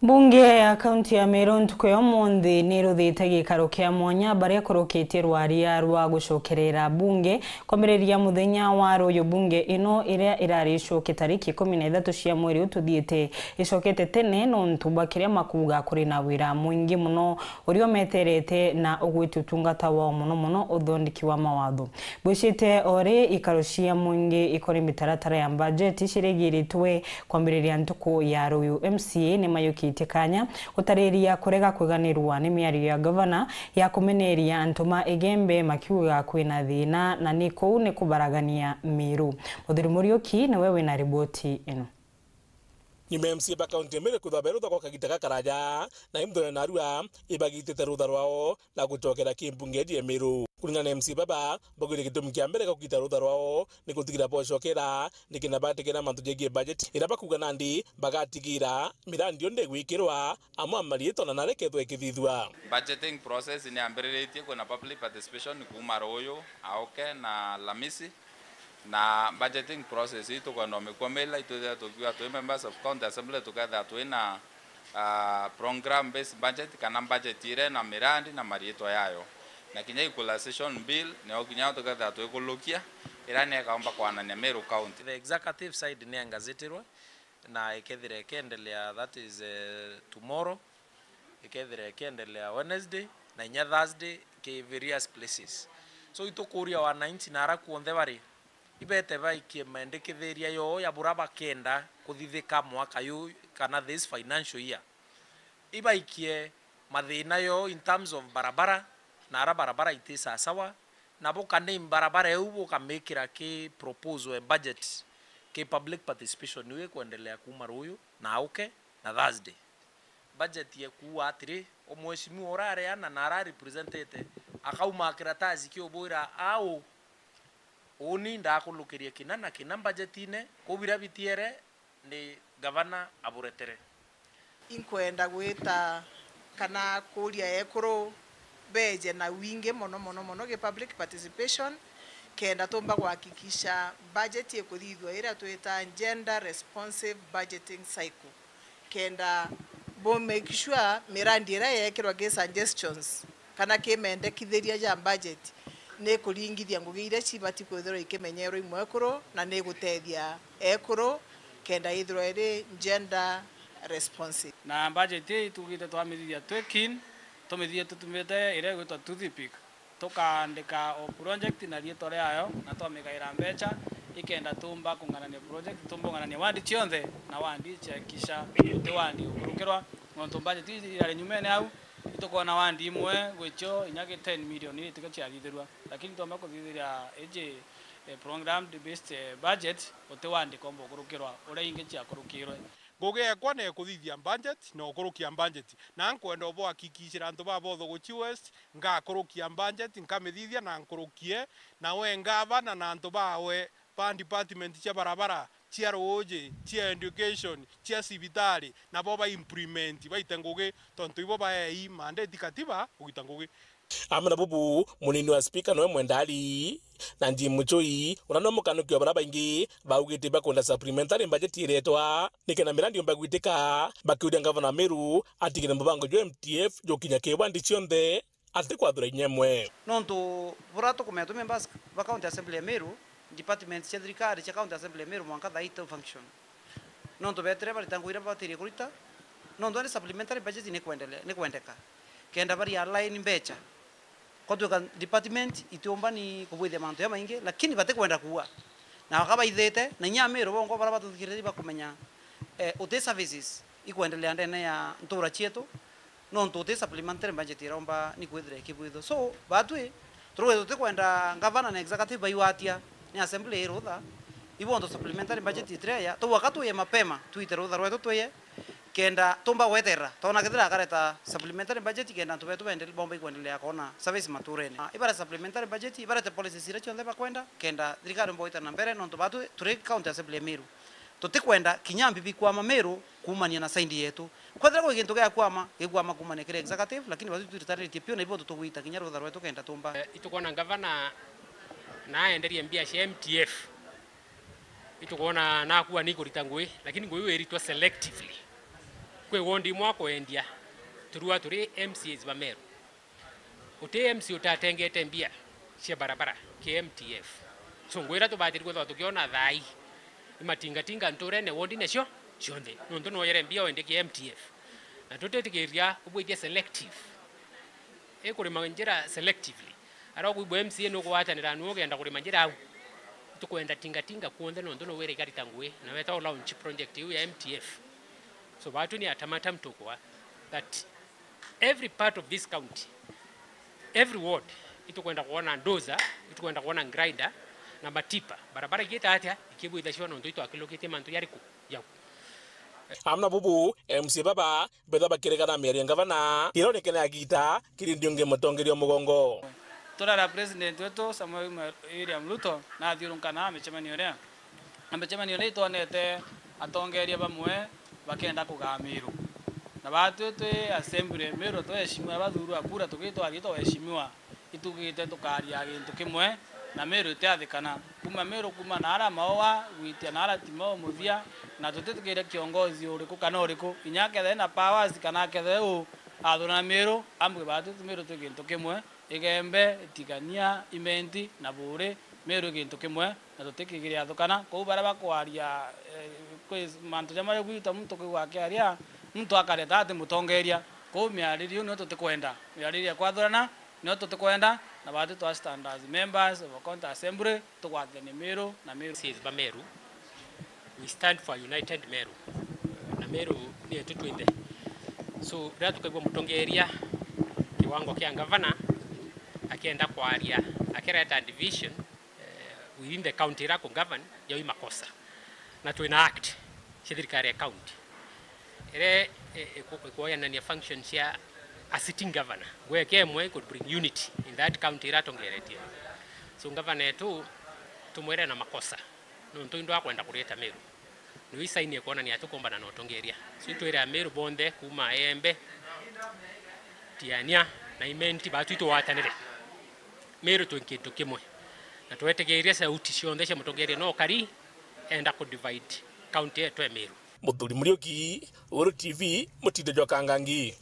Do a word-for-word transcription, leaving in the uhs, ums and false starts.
Mbunge ya kaunti ya Meru ntuku ya umunthi ni iruthite gikaro kia mwanya baria kurukitie rwaria rwa gucokerera bunge kwambiriria muthenya wa ruyu. Bunge ino iria irari icoke tariki ikumi na ithatu cia mweri ututhiite icokete tene nontu bwa kiria makuuga kuri na wira mwingi muno uria umeterete na ugwiti utungata wao, muno muno uthondeki wa mawatho. Bwicite ori ikaro cia mwingi ikori mitaratara ya mbajeti cirigiritwe kwambiriria ntuku ya ruyu, M C A ni mayukitie kanya gutariria kurega kwiganirwa ni miario ya gavana ya kumeneria antu ma Igembe makiuga kwina thina na ni kuu ni kubaragania Meru. Muthuri Muriuki niwe wina riboti ino. Nyuma ya M C A ba kaunti ya Meru kwithwa berutha gwa kagita gakaraja, na imthone narua ibagitite rutha rwao na gucokera ki mbunge ya Meru. Kuringana na M C A baba, baugire gitumi kia mbere gwa kugita rutha rwao ni gutigira bocokera, nikenda batigera mantu jegie budget iria bakuuga nandi bagatigira mirandi yonthe igwikirwa amwe a mariitwa na narekethwa ikithithua. Budgeting process ni yambiriritie, kwina public participation kuuma ruyu, auke na Alamisi. Na budgeting process ii tukwenda umikua mila, itwithira tukiuga twi members of county assembly, tukethira twina, ah, program based budget, kana budget iria ina mirandi na mariitwa yayo. Na kinya equalization bill, niyo kinya tukethira twikulukia, iria niyo ikaumba kwanania Meru County. The executive side ni engazitirwe, na ikethira ikiendelea, that is, eh, tomorrow, ikethira ikiendelea Wednesday, na inya Thursday ki various places. So itukuria wananchi na ara kuonthe bari, ibete baikie mendekithiria yoo ya bura bakenda kuthithika mwaka yu kana this financial year. Ibaikie mathina yoo in terms of barabara, na ara barabara iti sasawa, na buka name barabara iu bukamikira ki proposal e budget, ki public participation iu ikwendelea kuuma ruyu na auke na Thursday. Budget yekuuga atiri, o mheshimiwa urareana na ararepresentete akauma kiratasi kiubwira au, uni ndakulukirie kina na kina budgetine, kuu biria bitiere ni gavana aburetere. Inkwenda gwita kana kuuria ekuru beje na wingi mono, mono, mono, gi public participation, kenda tumba kuhakikisha budget ikuthithua iria twita gender responsive budgeting cycle, kenda bu make sure mirandi iria yekirwa gi suggestions kana ki mendekithiria ja budget ni ikuringithia ngugi iria cibati kwithirwa ikimenyerwa i mwekuru na ni igutethia ekuru kenda ithirwa iri gender responsive. Na budget ii tugite twamithithia twi keen, tumithithie tutumite iria igwitwa toothpick, tukaandika o project na riitwa riayo na twamigaira mbecha, ikenda tumba kung'anania project, tumba ung'anania ward cionthe, na ward ciakisha uti ward ukurukirwa, nontu budget ii irari nyumene au, itukwona ward imwe gwicio inya gi ten million iria itikio ciathithirua, lakini twamba kuthithiria iji, eh, programmed based, eh, budget, uti ward komba ukurukirwa uria ingi ciakurukirwe. Ngugi ekwa ni kuthithia budget na ukurukia budget, na nkwenda ubuhakikishira antu baba otho guchi West, ngakurukia budget, nkamithithia na nkurukie, na we ngavana na antu bawe ba department cia barabara, cia ruuji, cia education, cia cibitari, nabo ba implement, baite ngugi, tontu ibo baei mandate katiba kugita ngugi. Amwe na bubu, munini wa spika nowe Mwendali, na Jim Muchui, uria nowe mukanuki wa baria baingi baugite bakwenda supplementary budget iretwa, nikenda mirandi yomba gwitika, bakiuria ngavana wa Meru atigire mubango jwa M T F jukinya ki wandi cionthe, atikwathura inya imwe. Nontu buria tukumenya twi members ba County Assembly ya Meru, departments cia thirikari cia County Assembly ya Meru mwanka thaa ii to function. Nontu beetire barita ngugi iria babatirie kurita, nontu ni supplementary budget ni kwendele-, ni kwendeka, kenda bari align mbecha. Kwatuika department itiumbani kubwithia mantu jamaingi, lakini batikwenda kuua. Na bakabaithite, na inya Amiru bongwa baria batuthikiririe bakumenya, eh, uti services ikwendelea ndene ya ntura cietu, nontu uti supplementary budget iromba ni kwithira ikibwithwa. So, batwi, turauga tutikwenda ngavana na executive baigwatia, ni assembly irutha, ibonthe supplementary budget itireya, tugwaka tuye mapema, twite rutha rwetu tuye, kenda tumba gweterera, tona kethira akareta supplementary budget, kenda antu betu bende-, bomba ikwendelea kona service maturene. Ah, ibarete supplementary budget, ibarete policies iria cionthe bakwenda, kenda thirikari bomba gwita na mbere, nontu batwi turi county assembly ya Meru. Tutikwenda kinya mbibi kwama Meru kuumania na side yetu. Kwethira gwi gintu giakwama, gikwama kuumania kiri executive, lakini batwi twiritaniritie piu na ibo tutugwita kinya rutha rwetu kenda tumba. Eh, itukwona ngavana na aenderie mbia cia M T F. Itukwona nakua ni kurita ngui, lakini ngui iu iritwa selectively. Kwi wondi imwe akwendia turua turi M C As ba Meru. Uti M C A utatengete mbia cia barabara ki M T F. So, ngwira tubatiri kwithirwa tukiona thai imatingatinga nturene wondine cio cionthe, nontu noyere mbia wendie ki M T F. Na tutitikiria ubwithia selective. Ikurima njira selectively. Ara ukwigua M C A nugwatanira nu ugenda kurima njira au. Tukwenda tingatinga kuonthe nontu nowire ikarita ngui, na weta u launch project iu ya M T F. So, batu ni atamata mtukwa that every part of this county, every ward, itukwenda kuona dozer, itukwenda kuona grinder na matipa. Barabara igiita atia, ikibwitha cio nontu itwakilukitie mantu jariku jau. Amwe na bubu, M C A baba betha bakiregana miario ya ngavana, kiro nikene agita kiri ndiungi mutongeria mugongo. Turara President wetu Samuel William Ruto na athiurunkanaa micemanio iria. Na micemanio ni itwonete atongeria bamwe bakenda kugaa Meru. Na batwi twi assembly, Meru twaheshimiwa, bathurwa kura tugitwa agitwa waheshimiwa. Itugite tukaria gintu kimwe na Meru itiathikana. Kuma Meru, kuma naara maua gwitia naara Timau muthia, na tutitikiria kiongozi uriku kana uriku, inya akethire na powers kana akethire u athurana Meru, ambwe batwi twi Meru twi gintu kimwe. Igembe, Itigania, Imenti na Buuri, Meru i gintu kimwe, na tutikigiria athukana. Kou baria bakwaria, eh, kwi mantu jaria marigwita muntu kwigua akiaria, muntu akareta ati mutongeria. Kou miaririo iu nio tutikwenda. Miaririo ya kwathurana nio tutikwenda, na batwi twa stand as members of a county assembly, tugwatithanie Meru na Meru. M C As ba Meru, we stand for a united Meru, na Meru ni yetu twinthe. So, riria tukaigua mutongeria kiwango kia ngavana akienda kwaria, akireta division, eh, within the county iria ku govern, jau i makosa. Na twina act cia thirikari ya county iria, eh, iku-, ikuoyanania function cia a sitting governor. Gweke imwe could bring unity in that county iria atongeretie. So, ngavana etu tumwire na makosa. Nontu indwa kwenda kurieta Meru. Niu isaini ikuonania ati kumbana na utongeria. So, itwire Ameru bonthe kuuma Embe, Tiania na Imenti, batu itugwatanire. Meru twi kintu kimwe. Na twetigiria sauti cionthe cia mutongeria no kari enda ku divide county yetu ya Meru. Muthuri Muriuki, Weru T V, Mutinde jwa Kangangi.